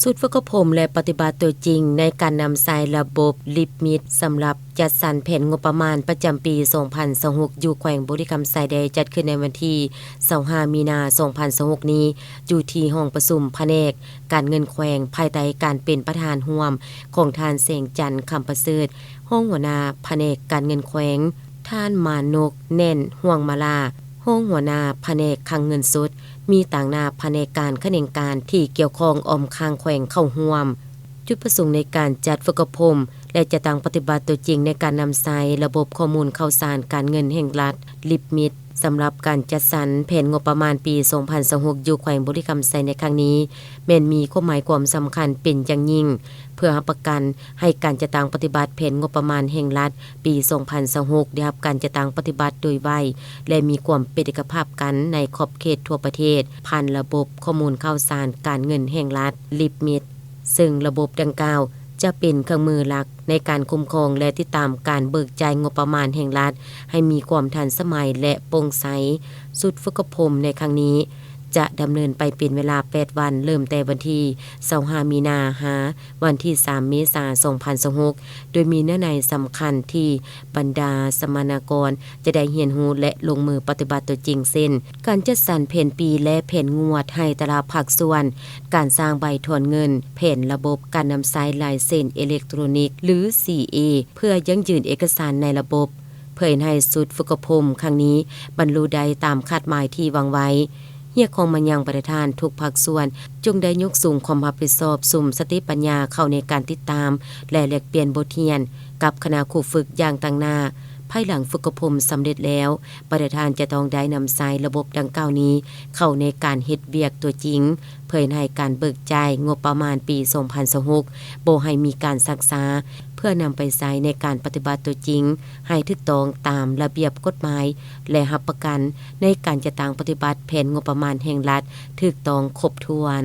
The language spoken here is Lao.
ຊຸດຝຶກອົບຮົມ ແລະ ປະຕິບັດຕົວຈິງໃນການນຳໃຊ້ລະບົບລິບມິດ ສຳລັບຈັດສັນແຜນງົບປະມານປະຈຳປີສອງພັນຊາວຫົກ ຢູ່ແຂວງບໍລິຄຳໄຊ ໄດ້ຈັດຂຶ້ນໃນວັນທີຊາວຫ້າ ມີນາ ສອງພັນຊາວຫົກນີ້ ຢູ່ທີ່ຫ້ອງປະຊຸມພະແນກການເງິນແຂວງ ພາຍໃຕ້ການເປັນປະທານຮ່ວມຂອງທ່ານ ແສງຈັນ ຄຳປະເສີດ ຮອງຫົວໜ້າພະແນກການເງິນແຂວງ, ທ່ານ ມານົກ ແໜ້ນ ຮ່ວງມາລາ ຮອງຫົວໜ້າພະແນກຄັງເງິນສົດ, ມີຕາງໜ້າພະແນກການຂະແໜງການທີ່ກ່ຽວຂ້ອງອ້ອມຂ້າງແຂວງເຂົ້າຮ່ວມ. ຈຸດປະສົງໃນການຈັດຝຶກອົບຮົມ ແລະ ຈັດຕັ້ງປະຕິບັດຕົວຈິງໃນການນຳໃຊ້ລະບົບຂໍ້ມູນຂ່າວສານການເງິນແຫ່ງລັດ ລິບມິດ ສຳລັບການຈັດສັນແຜນງົບປະມານປີສອງພັນຊາວຫົກ ຢູ່ແຂວງບໍລິຄຳໄຊໃນຄັ້ງນີ້ ແມ່ນມີຄວາມໝາຍຄວາມສຳຄັນເປັນຢ່າງຍິ່ງ ເພື່ອຮັບປະກັນໃຫ້ການຈັດຕັ້ງປະຕິບັດແຜນງົບປະມານແຫ່ງລັດປີສອງພັນຊາວຫົກ ໄດ້ຮັບການຈັດຕັ້ງປະຕິບັດໂດຍໄວ ແລະ ມີຄວາມເປັນເອກະພາບກັນໃນຂອບເຂດທົ່ວປະເທດ ຜ່ານລະບົບຂໍ້ມູນຂ່າວສານການເງິນແຫ່ງລັດ ລິບມິດ ເຊິ່ງລະບົບດັ່ງກ່າວຈະເປັນເຄື່ອງມືຫຼັກໃນການຄຸ້ມຄອງ ແລະ ຕິດຕາມການເບີກຈ່າຍງົບປະມານແຫ່ງລັດ ໃຫ້ມີຄວາມທັນສະໄໝ ແລະ ໂປ່ງໃສ. ຊຸດຝຶກອົບຮົມໃນຄັ້ງນີ້ ຈະດຳເນີນໄປເປັນເວລາແປດວັນ ເລີ່ມແຕ່ວັນທີຊາວຫ້າ ມີນາ ຫາ ວັນທີສາມ ເມສາ ສອງພັນຊາວຫົກ ໂດຍມີເນື້ອໃນສຳຄັນທີ່ບັນດາສຳມະນາກອນຈະໄດ້ຮຽນຮູ້ ແລະ ລົງມືປະຕິບັດຕົວຈິງ ເຊັ່ນ ການຈັດສັນແຜນປີ ແລະ ແຜນງວດໃຫ້ແຕ່ລະພາກສ່ວນ, ການສ້າງໃບຖອນເງິນ, ແຜນລະບົບການນຳໃຊ້ລາຍເຊັນເອເລັກໂຕຣນິກ ຫຼື ຊີເອ ເພື່ອຢັ້ງຢືນເອກະສານໃນລະບົບ, ເພື່ອເຮັດໃຫ້ຊຸດຝຶກອົບຮົມຄັ້ງນີ້ບັນລຸໄດ້ຕາມຄາດໝາຍທີ່ວາງໄວ້. ຮຽກຮ້ອງມາຍັງປະທານທຸກພາກສ່ວນ ຈົ່ງໄດ້ຍົກສູງຄວາມຮັບຜິດຊອບ, ສຸມສະຕິປັນຍາເຂົ້າໃນການຕິດຕາມ ແລະ ແລກປ່ຽນບົດຮຽນກັບຄະນະຄູຝຶກຢ່າງຕັ້ງໜ້າ. ພາຍຫຼັງຝຶກອົບຮົມສຳເລັດແລ້ວ, ປະທານຈະຕ້ອງໄດ້ນຳໃຊ້ລະບົບດັ່ງກ່າວນີ້ເຂົ້າໃນການເຮັດວຽກຕົວຈິງ, ເພື່ອເຮັດໃຫ້ການເບີກຈ່າຍງົບປະມານປີສອງພັນຊາວຫົກ ບໍ່ໃຫ້ມີການຊັກຊ້າ, ເພື່ອນຳໄປໃຊ້ໃນການປະຕິບັດຕົວຈິງໃຫ້ຖືກຕ້ອງຕາມລະບຽບກົດໝາຍ ແລະ ຮັບປະກັນໃນການຈັດຕັ້ງປະຕິບັດແຜນງົບປະມານແຫ່ງລັດຖືກຕ້ອງຄົບຖ້ວນ.